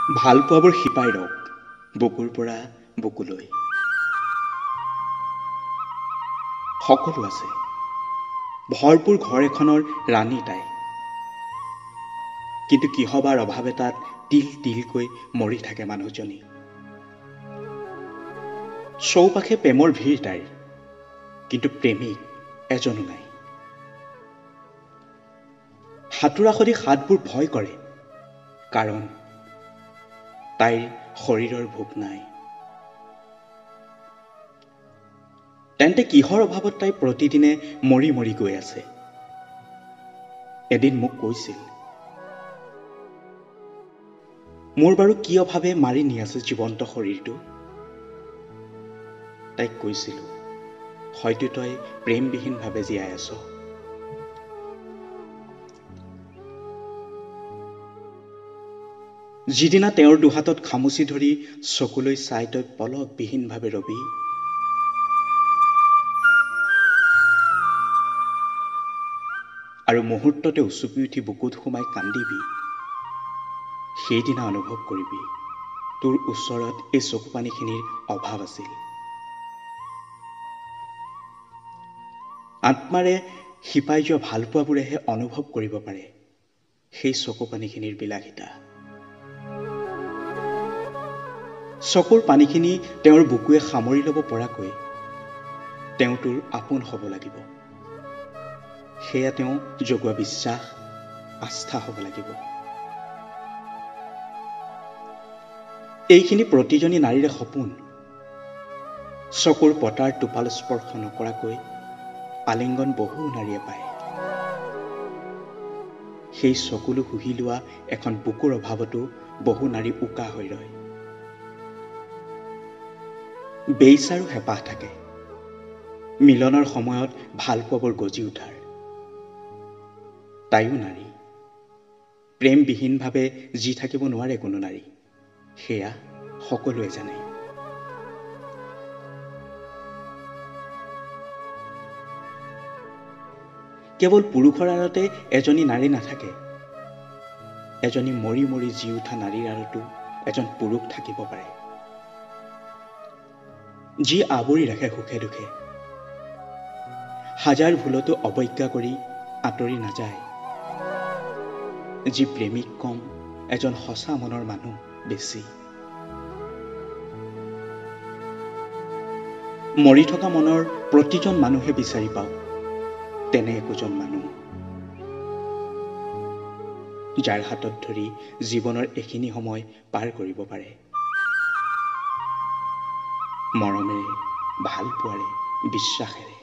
ভাল পোৱাবোৰ শিপাই ৰওক বুকুৰ পৰা বুকুলৈ। সকলো আছে, ভৰপূৰ ঘৰ এখনৰ ৰাণী তাই, কিন্তু কিহবাৰ অভাৱ এটাত তিল তিলকৈ মৰি থাকে মানুহজনী। চৌপাশে প্ৰেমৰ ভিৰ তাইৰ, কিন্তু প্ৰেমিক এজনো নাই। সাঁতোৰাসদি হাতবোৰ ভয় কৰে, কাৰণ তাইৰ শৰীৰৰ ভোক নাই। তেন্তে কিহৰ অভাৱত তাই প্ৰতিদিনে মৰি মৰি গৈ আছে? এদিন মোক কৈছিল, মোৰ বাৰু কি অভাৱে মাৰি নি আছে জীৱন্ত শৰীৰটো? তাইক কৈছিলো, হয়তো তই প্ৰেমবিহীনভাৱে জীয়াই আছ। যিদিনা তেওঁৰ দুহাতত খামুচি ধৰি চকুলৈ চাই তই পলকবিহীনভাৱে ৰবি, আৰু মুহূৰ্ততে উচুপি উঠি বুকুত সোমাই কান্দিবি, সেইদিনা অনুভৱ কৰিবি তোৰ ওচৰত এই চকুপানীখিনিৰ অভাৱ আছিল। আত্মাৰে শিপাই যোৱা ভালপোৱাবোৰেহে অনুভৱ কৰিব পাৰে সেই চকুপানীখিনিৰ বিলাসিতা। চকুৰ পানীখিনি তেওঁৰ বুকুৱে সামৰি ল'ব পৰাকৈ তেওঁ তোৰ আপোন হ'ব লাগিব। সেয়া তেওঁ জগোৱা বিশ্বাস, আস্থা হ'ব লাগিব। এইখিনি প্ৰতিজনী নাৰীৰে সপোন। চকুৰ পতাৰ টোপাল স্পৰ্শ নকৰাকৈ আলিংগন বহু নাৰীয়ে পায়। সেই চকুলো শুহি লোৱা এখন বুকুৰ অভাৱতো বহু নাৰী উকা হৈ ৰয়। বেইচাৰো হেঁপাহ থাকে মিলনৰ সময়ত ভালপোৱাবোৰ গজি উঠাৰ। তাইও নাৰী, প্ৰেমবিহীনভাৱে যি থাকিব নোৱাৰে কোনো নাৰী, সেয়া সকলোৱে জানে। কেৱল পুৰুষৰ আঁৰতে এজনী নাৰী নাথাকে, এজনী মৰি মৰি জি উঠা নাৰীৰ আঁৰতো এজন পুৰুষ থাকিব পাৰে, যি আৱৰি ৰাখে সুখে দুখে, হাজাৰ ভুলতো অৱজ্ঞা কৰি আঁতৰি নাযায়, যি প্ৰেমিক কম, এজন সঁচা মনৰ মানুহ বেছি। মৰি থকা মনৰ প্ৰতিজন মানুহে বিচাৰি পাওক তেনে একোজন মানুহ, যাৰ হাতত ধৰি জীৱনৰ এইখিনি সময় পাৰ কৰিব পাৰে মৰমেৰে, ভালপোৱাৰে, বিশ্বাসেৰে।